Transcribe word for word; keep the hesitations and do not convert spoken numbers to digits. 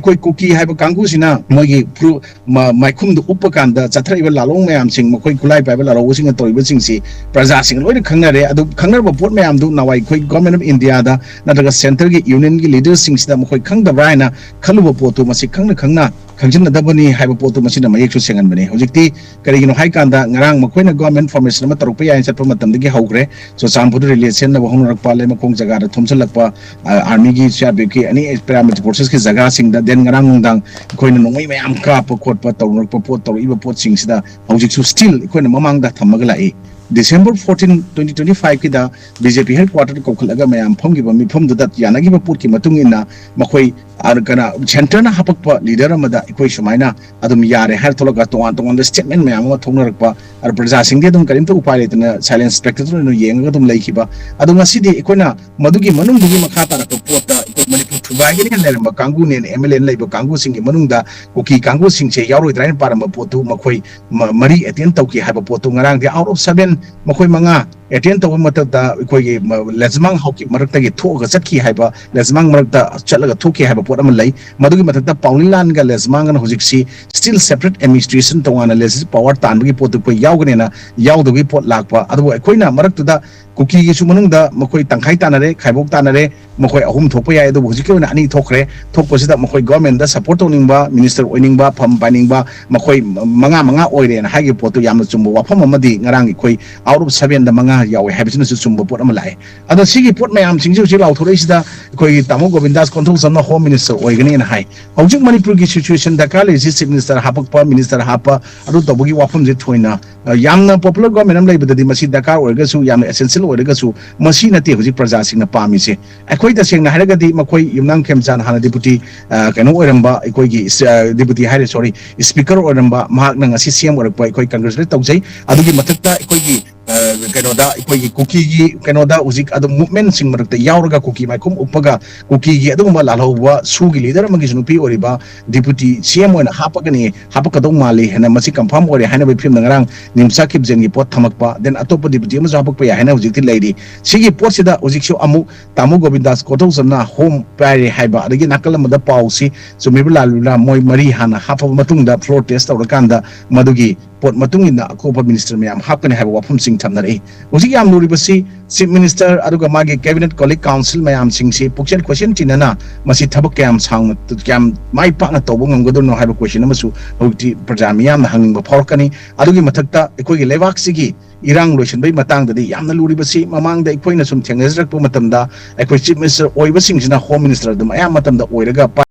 ꯑꯩꯈꯣꯏ ꯀꯨꯀꯤ ꯍꯥꯏꯕ ꯀꯥꯡꯕꯨꯁꯤꯅ ꯃꯣꯏꯒꯤ ꯐꯨꯔꯨ-, ꯃ-, ꯃꯥꯏꯈꯨꯝꯗ ꯎꯞꯄ ꯀꯥꯟꯗ ꯆꯠꯊꯔꯛꯏꯕ ꯂꯥꯂꯣꯡ ꯃꯌꯥꯝꯁꯤꯡ, ꯃꯈꯣꯏ ꯈꯨꯠꯂꯥꯏ ꯄꯥꯏꯕ ꯂꯥꯂꯣꯡꯁꯤꯡꯅ ꯇꯧꯔꯤꯕꯁꯤꯡꯁꯤ ꯄ꯭ꯔꯖꯥꯁꯤꯡ ꯂꯣꯏꯅ ꯈꯪꯅꯔꯦ꯫ ꯑꯗꯨ ꯈꯪꯅꯔꯕ ꯄꯣꯠ ꯃꯌꯥꯝꯗꯨ ꯅꯍꯥꯟꯋꯥꯏ ꯑꯩꯈꯣꯏ Government of India ꯗ ꯅꯠꯇ꯭ꯔꯒ centre ꯒꯤ Union ꯒꯤ leader ꯁꯤꯡꯁꯤꯗ ꯃꯈꯣꯏ ꯈꯪꯗꯕ꯭ꯔꯥ ꯍꯥꯏꯅ ꯈꯜꯂꯨꯕ ꯄꯣꯠꯇꯨ ꯃꯁꯤ ꯈꯪꯅ ꯈꯪꯅ ꯈꯪꯖꯤꯟꯅꯗꯕꯅꯤ ꯍꯥꯏꯕ ꯄꯣꯠꯇꯨ ꯃꯁꯤꯅ ꯃꯌꯦꯛꯁꯨ ꯁꯦꯡꯍꯟꯕꯅꯤ꯫ ꯍꯧꯖꯤꯛꯇꯤ ꯀꯔꯤꯒꯤꯅꯣ ꯍꯥꯏꯀꯥꯟꯗ ꯉꯔꯥꯡ ꯃꯈꯣꯏꯅ government formation ꯑꯃ ꯇꯧꯔꯛꯄ ꯌꯥꯏꯅ ꯆꯠꯄ ꯃꯇꯝꯗꯒꯤ ꯍꯧꯈ꯭ꯔꯦ꯫ ꯆꯨꯔꯆꯥꯟꯄꯨꯔꯗ rally ꯁꯦꯝꯅꯕ ꯍꯧꯅꯔꯛꯄ, ꯂꯩꯃꯈꯣꯡ ꯖꯒꯥꯗ ꯊꯣꯝꯖꯤꯜꯂꯛꯄ, ꯑ, army ꯒꯤ, C R P F ꯀꯤ, ꯑꯅꯤ paramilitary forces ꯀꯤ ꯖꯒꯥꯁꯤꯡꯗ, then ꯉꯔꯥꯡ ꯅꯨꯡꯗꯥꯡ ꯑꯩꯈꯣꯏꯅ ꯅꯣꯡꯃꯩ ꯃꯌꯥꯝ ꯀꯥꯞꯄ ꯈꯣꯠꯄ ꯇꯧꯔꯛꯄ ꯄꯣꯠ, ꯇꯧꯔꯛꯏꯕ ꯄꯣꯠꯁꯤꯡꯁꯤꯗ ꯍꯧꯖꯤꯛꯁꯨ still ꯑꯩꯈꯣꯏꯅ ꯃꯃꯥꯡꯗ ꯊꯝꯃꯒ ꯂꯥꯛꯏ꯫ December fourteen, twenty twenty five ꯀꯤꯗ B J P headquarter ꯗ ꯀꯧꯈꯠꯂꯒ ꯃꯌꯥꯝ ꯐꯝꯈꯤꯕ ꯃꯤꯐꯝꯗꯨꯗ ꯌꯥꯅꯈꯤꯕ ꯄꯣꯠꯀꯤ ꯃꯇꯨꯡ ꯏꯟꯅ ꯃꯈꯣꯏ, ꯑ, ꯀꯩꯅꯣ, centre ꯅ ꯍꯥꯄꯛꯄ leader ꯑꯃꯗ ꯑꯩꯈꯣꯏ ꯁꯨꯃꯥꯏꯅ ꯑꯗꯨꯝ ꯌꯥꯔꯦ ꯍꯥꯏꯔ ꯊꯣꯛꯂꯒ ꯇꯣꯉꯥꯟ ꯇꯣꯉꯥꯟꯕ statement ꯃꯌꯥꯝ ꯑꯃ ꯊꯣꯛꯅꯔꯛꯄ, ꯑꯗꯨ ꯄ꯭ꯔꯖꯥꯁꯤꯡꯗꯤ ꯑꯗꯨꯝ ꯀꯔꯤꯝꯇ ꯎꯄꯥꯏ ꯂꯩꯇꯅ silent spectator ꯑꯣꯏꯅ ꯌꯦꯡꯉꯒ ꯑꯗꯨꯝ ꯂꯩꯈꯤꯕ꯫ ꯑꯗꯣ ꯉꯁꯤꯗꯤ ꯑꯩꯈꯣꯏꯅ ꯃꯗꯨꯒꯤ ꯃꯅꯨꯡꯗꯨꯒꯤ ꯃꯈꯥ ꯇꯥꯔꯛꯄ ꯄꯣꯠꯇ ꯑꯩꯈꯣꯏ ꯃꯅꯤꯄꯨꯔ ꯊꯨꯒꯥꯏꯒꯅꯤ ꯍꯥꯏꯅ ꯂꯩꯔꯝꯕ ꯀꯥꯡꯕꯨꯅꯦꯅ, M L A ꯅ ꯂꯩꯕ ꯀꯥꯡꯕꯨꯁꯤꯡꯒꯤ ꯃꯅꯨꯡꯗ ꯀꯨꯀꯤ ꯀꯥꯡꯕꯨꯁꯤꯡꯁꯦ ꯌꯥꯎꯔꯣꯏꯗ꯭ꯔꯥ ꯍꯥꯏꯅ ꯄꯥꯔꯝꯕ ꯄꯣꯠꯇꯨ ꯃꯈꯣꯏ ꯃ-, ꯃꯔꯤ attend ꯇꯧꯈꯤ ꯍꯥꯏꯕ ꯄꯣꯠꯇꯨ ꯉꯔꯥꯡꯗꯤ out of seven ꯃꯈꯣꯏ ꯃꯉꯥ attend ꯇꯧꯕ ꯃꯊꯛꯇ ꯑꯩꯈꯣꯏꯒꯤ ꯃ-, ꯂꯩꯖꯃꯥꯡ ꯍꯥꯎꯀꯤꯞ ꯃꯔꯛꯇꯒꯤ ꯊꯣꯛꯑꯒ ꯆꯠꯈꯤ ꯍꯥꯏꯕ, ꯂꯩꯖꯃꯥꯡ ꯃꯔꯛꯇ ꯆꯠꯂꯒ ꯊꯣꯛꯈꯤ ꯍꯥꯏꯕ ꯄꯣꯠ ꯑꯃ ꯂꯩ꯫ ꯃꯗꯨꯒꯤ ꯃꯊꯛꯇ ꯄꯥꯎꯂꯤꯂꯥꯟꯒ ꯂꯩꯖꯃꯥꯡꯒꯅ ꯍꯧꯖꯤꯛꯁꯤ still separate administration, ꯇꯣꯉꯥꯟꯅ legislative power ꯇꯥꯟꯕꯒꯤ ꯄꯣꯠꯇꯨ ꯑꯩꯈꯣꯏ ꯌꯥꯎꯒꯅꯦꯅ ꯌꯥꯎꯗꯕꯒꯤ ꯄꯣꯠ ꯂꯥꯛꯄ꯫ ꯑꯗꯨꯕꯨ ꯑꯩꯈꯣꯏꯅ ꯃꯔꯛꯇꯨꯗ ꯀꯨꯀꯤꯒꯤꯁꯨ ꯃꯅꯨꯡꯗ ꯃꯈꯣꯏ ꯇꯪꯈꯥꯏ ꯇꯥꯅꯔꯦ, ꯈꯥꯏꯕꯣꯛ ꯇꯥꯅꯔꯦ, ꯃꯈꯣꯏ ꯑꯍꯨꯝ ꯊꯣꯛꯄ ꯌꯥꯏ꯫ ꯑꯗꯨꯕꯨ ꯍꯧꯖꯤꯛꯀꯤ ꯑꯣꯏꯅ ꯑꯅꯤ ꯊꯣꯛꯈ꯭ꯔꯦ꯫ ꯊꯣꯛꯄꯁꯤꯗ ꯃꯈꯣꯏ government ꯗ support ꯇꯧꯅꯤꯡꯕ, minister ꯑꯣꯏꯅꯤꯡꯕ, ꯐꯝ ꯄꯥꯏꯅꯤꯡꯕ, ꯃꯈꯣꯏ ꯃꯉꯥ ꯃꯉꯥ ꯑꯣꯏꯔꯦꯅ ꯍꯥꯏꯈꯤꯕ ꯄꯣꯠꯇꯨ ꯌꯥꯝꯅ ꯆꯨꯝꯕ ꯋꯥꯐꯝ ꯑꯃꯗꯤ ꯉꯔꯥꯡꯒꯤ ꯑꯩꯈꯣꯏ out of seven ꯗ ꯃꯉꯥ ꯌꯥꯎꯋꯦ ꯍꯥꯏꯕꯁꯤꯅꯁꯨ ꯆꯨꯝꯕ ꯄꯣꯠ ꯑꯃ ꯂꯥꯛꯑꯦ꯫ ꯑꯗꯣ ꯁꯤꯒꯤ ꯄꯣꯠ ꯃꯌꯥꯝꯁꯤꯡꯁꯤ ꯍꯧꯖꯤꯛ ꯂꯥꯎꯊꯣꯔꯛꯏꯁꯤꯗ ꯑꯩꯈꯣꯏꯒꯤ ꯇꯥꯃꯣ ꯒꯣꯕꯤꯟꯗꯥꯁ ꯀꯣꯟꯊꯧꯖꯝꯅ Home Minister ꯑꯣꯏꯒꯅꯤꯅ ꯍꯥꯏ꯫ ꯍꯧꯖꯤꯛ ꯃꯅꯤꯄꯨꯔꯒꯤ situation ꯗꯔꯀꯥꯔ ꯂꯩꯔꯤꯁꯤ chief minister ꯍꯥꯄꯛꯄ, minister ꯍꯥꯞꯄ, ꯑꯗꯨ ꯇꯧꯕꯒꯤ ꯋꯥꯐꯝꯁꯦ ꯊꯣꯏꯅ, ꯑ, ꯌꯥꯝꯅ popular government ꯑꯃ ꯂꯩꯕꯗꯗꯤ ꯃꯁꯤ ꯗꯔꯀꯥꯔ ꯑꯣꯏꯔꯒꯁꯨ, ꯌꯥꯝꯅ essential ꯑꯣꯏꯔꯒꯁꯨ, ꯃꯁꯤ ꯅꯠꯇꯦ ꯍꯧꯖꯤꯛ ꯄ꯭ꯔꯖꯥꯁꯤꯡꯅ ꯄꯥꯝꯃꯤꯁꯦ꯫ ꯑꯩꯈꯣꯏ ꯇꯁꯦꯡꯅ ꯍꯥꯏꯔꯒꯗꯤ ꯃꯈꯣꯏ ꯌꯨꯝꯅꯥꯝ ꯈꯦꯝꯆꯥꯟ ꯍꯥꯟꯅ deputy, ꯑ, ꯀꯩꯅꯣ ꯑꯣꯏꯔꯝꯕ, ꯑꯩꯈꯣꯏꯒꯤ ꯏꯁ-, ꯑ, deputy ꯍꯥꯏꯔꯦ, sorry, speaker ꯑꯣꯏꯔꯝꯕ, ꯃꯍꯥꯛꯅ ꯉꯁꯤ C M ꯑꯣꯏꯔꯛꯄ ꯑꯩꯈꯣꯏ congratulate ꯇꯧꯖꯩ꯫ ꯑꯗꯨꯒꯤ ꯃꯊꯛꯇ ꯑꯩꯈꯣꯏꯒꯤ, ꯑ, ꯀꯩꯅꯣꯗ ꯑꯩꯈꯣꯏꯒꯤ ꯀꯨꯀꯤꯒꯤ ꯀꯩꯅꯣꯗ ꯍꯧꯖꯤꯛ ꯑꯗꯨꯝ ꯃꯨꯞꯃꯦꯟꯁꯤꯡ ꯃꯔꯛꯇ ꯌꯥꯎꯔꯒ ꯀꯨꯀꯤ ꯃꯥꯏꯈꯨꯝ ꯎꯞꯄꯒ ꯀꯨꯀꯤꯒꯤ ꯑꯗꯨꯒꯨꯝꯕ ꯂꯥꯜꯍꯧꯕ ꯁꯨꯒꯤ ꯂꯤꯗꯔ ꯑꯃꯒꯤꯁꯨ ꯅꯨꯄꯤ ꯑꯣꯏꯔꯤꯕ ꯗꯤꯄꯨꯇꯤ ꯁꯤ ꯑꯦꯝ ꯑꯣꯏꯅ ꯍꯥꯞꯄꯒꯅꯤ, ꯍꯥꯞꯄꯛꯀꯗꯧ ꯃꯥꯜꯂꯤ ꯍꯥꯏꯅ, ꯃꯁꯤ ꯀꯟꯐꯥꯔꯝ ꯑꯣꯏꯔꯦ ꯍꯥꯏꯅꯕꯒꯤ ꯐꯤꯕꯝꯗ ꯉꯔꯥꯡ ꯅꯤꯝꯁꯥ ꯀꯤꯞꯖꯦꯟꯒꯤ ꯄꯣꯠ ꯊꯝꯃꯛꯄ, ꯗꯦꯟ ꯑꯇꯣꯞꯄ ꯗꯤꯄꯨꯇꯤ ꯑꯃꯁꯨ ꯍꯥꯞꯄꯛꯄ ꯌꯥꯏ ꯍꯥꯏꯅ ꯍꯧꯖꯤꯛꯇꯤ ꯂꯩꯔꯤ꯫ ꯁꯤꯒꯤ ꯄꯣꯠꯁꯤꯗ ꯍꯧꯖꯤꯛꯁꯨ ꯑꯃꯨꯛ ꯇꯥꯃꯣ ꯒꯣꯕꯤꯟꯗꯥꯁ ꯀꯣꯔꯊꯧꯖꯝꯅ ꯍꯣꯝ ꯄꯥꯏꯔꯦ ꯍꯥꯏꯕ, ꯑꯗꯒꯤ ꯅꯥꯀꯜ ꯑꯃꯗ ꯄꯥꯎꯁꯤ ꯆꯨꯝꯃꯤꯕ꯭ꯔꯥ ꯂꯥꯜꯂꯤꯕ꯭ꯔꯥ, ꯃꯣꯏ ꯃꯔꯤ ꯍꯥꯟꯅ ꯍꯥꯞꯄꯕ ꯃꯇꯨꯡꯗ ꯐ꯭ꯂꯣꯔ ꯇꯦꯁ ꯇꯧꯔꯀꯥꯟꯗ ꯃꯗꯨꯒꯤ ꯄꯣꯠ ꯃꯇꯨꯡ ꯏꯟꯅ ꯑꯀꯣꯞꯄ ꯃꯤꯅꯤꯁꯇꯔ ꯃꯌꯥꯝ ꯍꯥꯞꯀꯅꯤ ꯍꯥꯏꯕ ꯋꯥꯐꯝꯁꯤꯡ ꯊꯝꯅꯔꯛꯏ꯫ ꯍꯧꯖꯤꯛ ꯌꯥꯝ ꯂꯨꯔꯤꯕꯁꯤ ꯆꯤꯐ ꯃꯤꯅꯤꯁꯇꯔ ꯑꯗꯨꯒ ꯃꯥꯒꯤ ꯀꯦꯕꯤꯅꯦꯠ ꯀꯣꯂꯤꯛ ꯀꯥꯎꯟꯁꯤꯜ ꯃꯌꯥꯝꯁꯤꯡꯁꯤ ꯄꯨꯛꯆꯦꯜ ꯈꯣꯏꯆꯦꯜ ꯆꯤꯟꯅꯅ ꯃꯁꯤ ꯊꯕꯛ ꯀꯌꯥꯝ ꯁꯥꯡꯅ, ꯀꯌꯥꯝ ꯃꯥꯏ ꯄꯥꯛꯅ ꯇꯧꯕ ꯉꯝꯒꯗꯣꯏꯅꯣ ꯍꯥꯏꯕ ꯀꯣꯏꯁꯟ ꯑꯃꯁꯨ ꯍꯧꯖꯤꯛꯇꯤ ꯄ꯭ꯔꯖꯥ ꯃꯤꯌꯥꯝꯅ ꯍꯪꯅꯤꯡꯕ ꯐꯥꯎꯔꯛꯀꯅꯤ꯫ ꯑꯗꯨꯒꯤ ꯃꯊꯛꯇ ꯑꯩꯈꯣꯏꯒꯤ ꯂꯩꯕꯥꯛꯁꯤꯒꯤ ꯏꯔꯥꯡ ꯂꯣꯏꯁꯤꯟꯕꯒꯤ ꯃꯇꯥꯡꯗꯗꯤ ꯌꯥꯝꯅ ꯂꯨꯔꯤꯕꯁꯤ, ꯃꯃꯥꯡꯗ ꯑꯩꯈꯣꯏꯅ ꯁꯨꯝ ꯊꯦꯡꯅꯖꯔꯛꯄ ꯃꯇꯝꯗ ꯑꯩꯈꯣꯏ ꯆꯤꯐ ꯃꯤꯅꯤꯁꯇꯔ ꯑꯣꯏꯕꯁꯤꯡꯁꯤꯅ ꯍꯣꯝ ꯃꯤꯅꯤꯁꯇꯔ ꯑꯗꯨꯝ ꯑꯌꯥꯝꯕ ꯃꯇꯝꯗ ꯑꯣꯏꯔꯒ